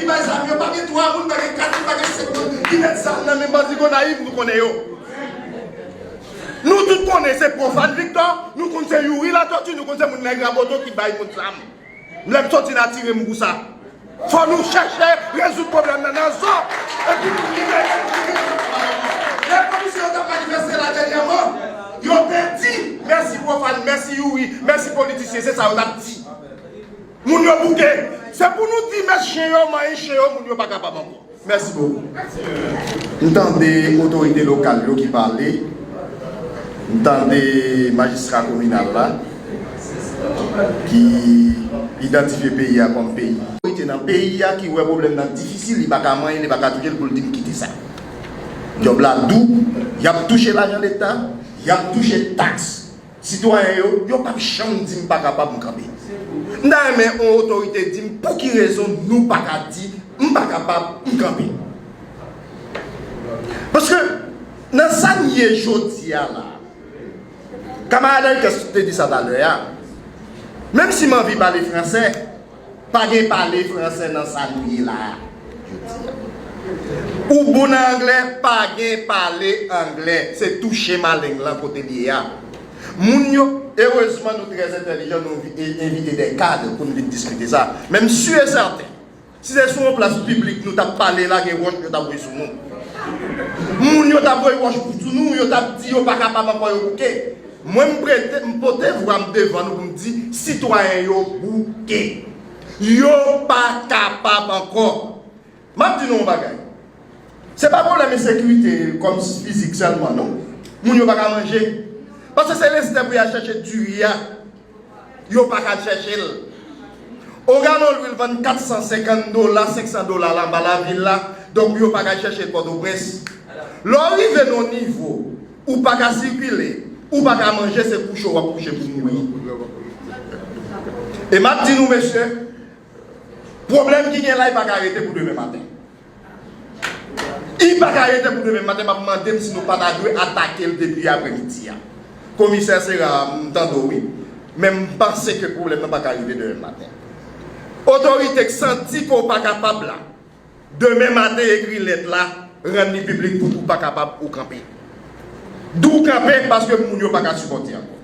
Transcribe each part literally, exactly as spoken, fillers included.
Bay zam yo, pa gen twa moun, pa gen kat moun, pa gen senk moun ki met zam nan men bandi Gonayiv, nou konnen yo. Nou tout konnen se Profane Victor, nou konn se Youri Latortue, nou konn se moun nèg Raboto ki bay moun zam. Lè m soti la tire m pou sa. Fò nou chèche rezoud pwoblèm nan nan zòn. Epi nou rive. Lè polisye yo t ap manifeste la dènyèman, yo te di, mèsi Profane, mèsi Youri, mèsi politisyen, se sa yo t ap di. Moun yo bouke. Se pou nou di mèt chen yo, manyen chen yo, moun yo pa kapab ankò. Mèsi bokou. M tande otorite lokal yo ki pale. M tande majistra kominal la ki idantifye peyi a kòm peyi. Otorite nan peyi a ki wè pwoblèm nan difisil, li pa ka manyen, li pa ka touje l pou l di m kite sa. Djòb la dou, y ap touche lajan leta, y ap touche taks. Sitwayen yo, yo p ap janm di m pa kapab m kanpe. M ta renmen yon otorite di m pou ki rezon nou pa ka di m pa kapab m kanpe. Paske nan sa n ye jodi a la, kamarad Henriquez te di sa talè a, menm si m anvi pale fransè, pa gen pale fransè nan sa nou ye la a jodi a. Ou bon nan anglè, pa gen pale anglè, se touche maleng lan kote l ye a. Moun yo, erezman nou trè entèlijan, nou envi- e- envite de kad pou n vin diskite sa. Men m si e sèten, si se sou yon plas piblik nou t ap pale la, gen wòch yo t ap voye sou nou. Moun yo t ap voye wòch sou nou, yo t ap di yo pa kapab ankò, yo bouke. Mwen m prete, m pote vwa m devan nou pou m di sitwayen yo bouke. Yo pa kapab ankò. M ap di nou yon bagay. Se pa pwoblèm ensekirite kòm fizik sèlman, non. Moun yo pa ka manje. Paske se lestè pou y al chèche diri a. Yo pa ka chèche l. On galon lwil vann kat san senkant dola, senk san dola la anba lavil la. Donk, yo pa ka chèche l Pòtoprens. Lè w rive nan yon nivo, ou pa ka sikile, ou pa ka manje, se kouche w ap kouche pou mouri. E m ap di nou, mesye, pwoblèm ki gen la, li pa ka rete pou demen maten. Li pa ka rete pou demen maten, m ap mande m si nou pa ta dwe atake l depi aprèmidi a. Komisè Sera, m tande w, wi. Men m panse ke pwoblèm nan pa ka rive demen maten. Otorite k santi ke w pa kapab la, demen maten ekri lèt la, rann li piblik pou di w pa kapab ou kanpe. Di w kanpe paske moun yo pa ka sipòte ankò.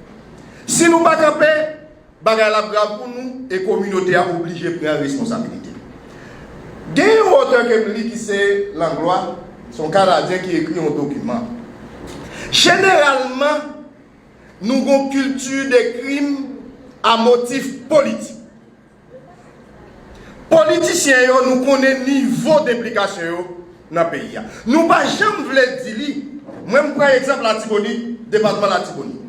Si nou pa kanpe, bagay la ap grav pou nou e kominote a oblije pran responsabilite. Gen yon otè ke m li ki se Langlois, se yon Kanadyen ki ekri yon dokiman. Jeneralman, nou gon kilti de krim a motif politik. Politisyen yo, nou konnen nivo de enplikasyon yo nan peyi a. Nou pa janm vle di li. Mwen, m pran egzanp Latibonit, depatman Latibonit.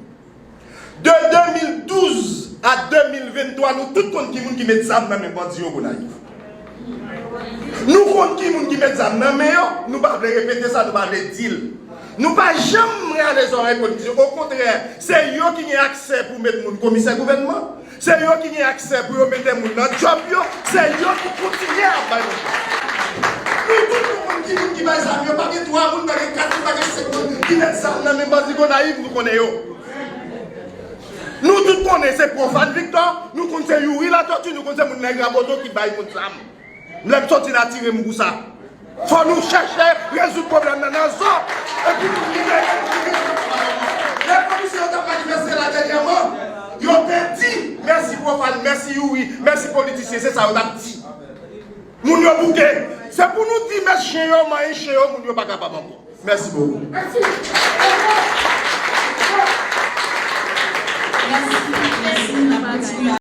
De de mil douz a de mil venntwa, nou tout konn ki moun ki met zam nan men bandi yo Gonayiv. Nou konn ki moun ki met zam nan men yo, nou pa vle repete sa, nou pa vle di l. Nou pa janm rale zòrèy politisyen. Okontrè, se yo ki gen aksè pou met moun komisè gouvènman. Se yo ki gen aksè pou yo mete moun nan djòb yo. Se yo ki kontinye ap bay manje. Nou tout nou konn ki moun ki bay zam yo. Pa gen twa moun, pa gen kat moun, pa gen senk moun ki met zam nan men bandi Gonayiv, nou konnen yo. Nou tout konnen se Profane Victor, nou konn se Youri Latortue, nou konn se moun nèg Raboto ki bay moun zam. Lè m soti la tire m pou sa. Fò nou chèche rezoud pwoblèm nan nan zòn. Epi nou rive. Lè polisye yo t ap manifeste la dènyèman, yo te di, mèsi Profane, mèsi Youri, mèsi politisyen, se sa yo t ap di. Moun yo bouke. Se pou nou di mèt chen yo, manyen chen yo, moun yo pa kapab ankò. Mèsi bokou.